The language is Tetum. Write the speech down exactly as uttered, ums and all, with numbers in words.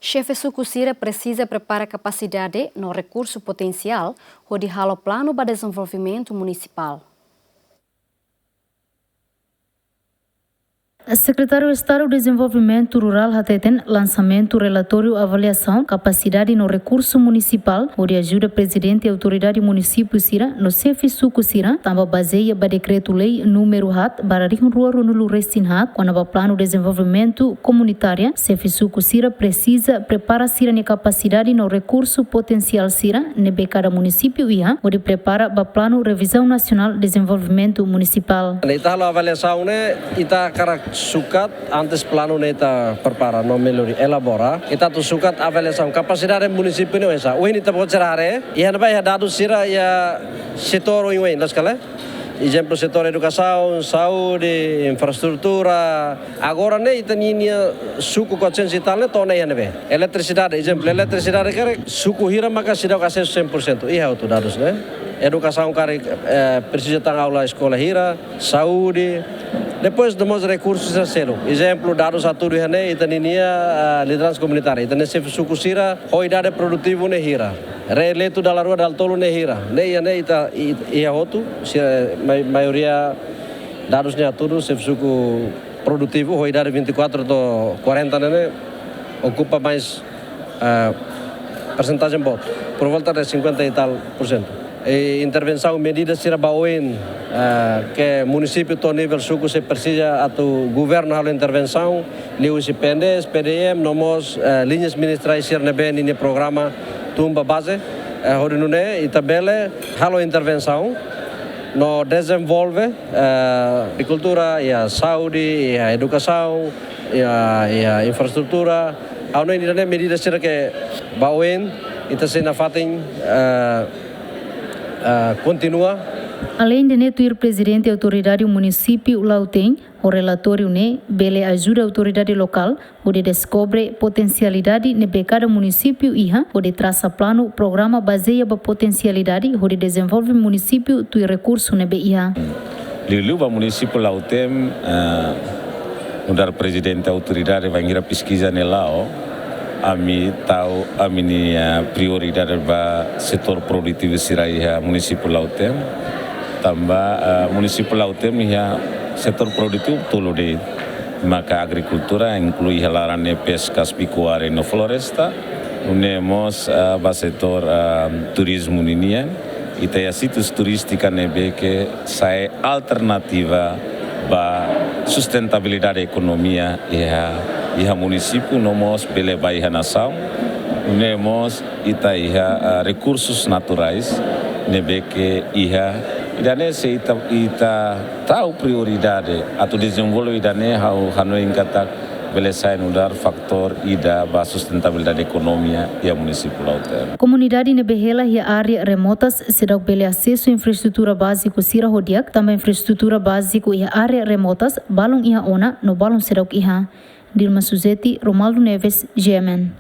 Xefe suku sira presiza prepara kapasidade no rekursu potensiál hodi halo planu ba dezenvolvimentu munisipál. Sekretáriu Estadu Dezenvolvimentu Rurál hateten, lansamentu relatóriu avaliasaun kapasidade no rekursu munisipál hodi ajuda Prezidente Autoridade Munisípiu sira no xefe suku sira, tanba bazeia ba dekretu-lei númeru haat barra rihun rua ruanulu resin haat, kona-ba planu dezenvolvimentu komunitária, xefe suku sira presiza prepara sira-nia kapasidade no rekursu potensiál sira ne'ebé kada munisípiu iha, hodi prepara ba planu revizaun nasionál dezenvolvimentu munisipál. Ita halo avaliasaun ne'e, ita hakarak sukat antes planu ne'e ita prepara no melhor elabora. Ita atu sukat avaliasaun kapasidade munisípiu ne'e oinsá. Ohin ita-boot sira haree, iha ne'ebá iha dadus sira iha setór oioin, loos ka lae? Ezemplu, setór edukasaun, saúde, infraestrutura. Agora ne'e ita-nia suku quatrocentos e tal ne'e to'o ona iha ne'ebé. Eletrisidade, ezemplu, eletrisidade karik suku hira maka seidauk asesu cem por cento. Iha hotu dadus ne'e. Edukasaun karik, eh, presiza tan aula eskola hira, saúde. Depois, no mós rekursu sira seluk. Ezemplu, dadus hatudu iha ne'e, ita-nia, ah, lideransa komunitária, ita-nia xefe suku sira ho idade produtivu ne'e hira. Reeleitu dala rua dala tolu ne'e hira. Ne'e iha ne'e ita, i-, iha hotu, sira, mai-, maioria dadus ne'e hatudu, xefe suku produtivu, ho idade vinte e quatro to'o quarenta ne'e, ne'e okupa mais, ah, persentajen boot, por volta de cinquenta e tal por cento. I intervensaun medida sira ba oin, ah, ke munisípiu to'o nivel suku sei presiza atu governu halo intervensaun, liuhusi P N D S, P D M, no mós, eh, liñas ministeriais sira ne'ebé ninia programa tun ba baze, eh, hodi nune'e ita bele halo intervensaun no dezenvolve, eh, agrikultura, iha saúde, iha edukasaun, iha, iha infraestrutura. Ha'u hanoin ida-ne'e medida sira ke ba oin ita sei nafatin, eh, eh, kontinua. Aleinde ne'e, tuir Prezidente Autoridade Munisípiu Lautein, ho relatóriu ne'e bele ajuda autoridade lokál hodi deskobre potensialidade ne'ebé kada munisípiu iha, hodi trasa planu, programa bazeia ba potensialidade hodi dezenvolve munisípiu tuir rekursu ne'ebé iha. Liuliu ba munisípiu Lautein, eh, nu'udar Prezidente Autoridade, bainhira peskiza ne'e la'o, ami tau ami-nia, eh, prioridade ba setór produtivu sira iha munisípiu Lautein. Tanba, eh, munisípiu Lautein iha setór produtivu tolu de'it, maka agrikultura, inklui iha laran ne'e peskas, pekuária no floresta, nune'e mós, eh, ba setór, eh, turizmu ninian, ita iha sítiu turístiku ne'ebé ke sai alternativa ba sustentabilidade ekonomia iha, iha munisípiu no mós bele ba iha nasaun. Nune'e mós ita iha, ah, rekursus naturais ne'ebé ke iha. Ida-ne'e se ita, ita tau prioridade atu dezenvolve ida-ne'e, ha'u hanoin katak bele sai nu'udar fatór ida ba sustentabilidade ekonomia iha munisípiu Lautein. Komunidade ne'ebé hela iha área remotas seidauk bele asesu infraestrutura báziku sira ho di'ak, tanba infraestrutura báziku iha área remotas balun iha ona no balun seidauk iha. Dilma Suzeti, Romaldo Neves, G M N.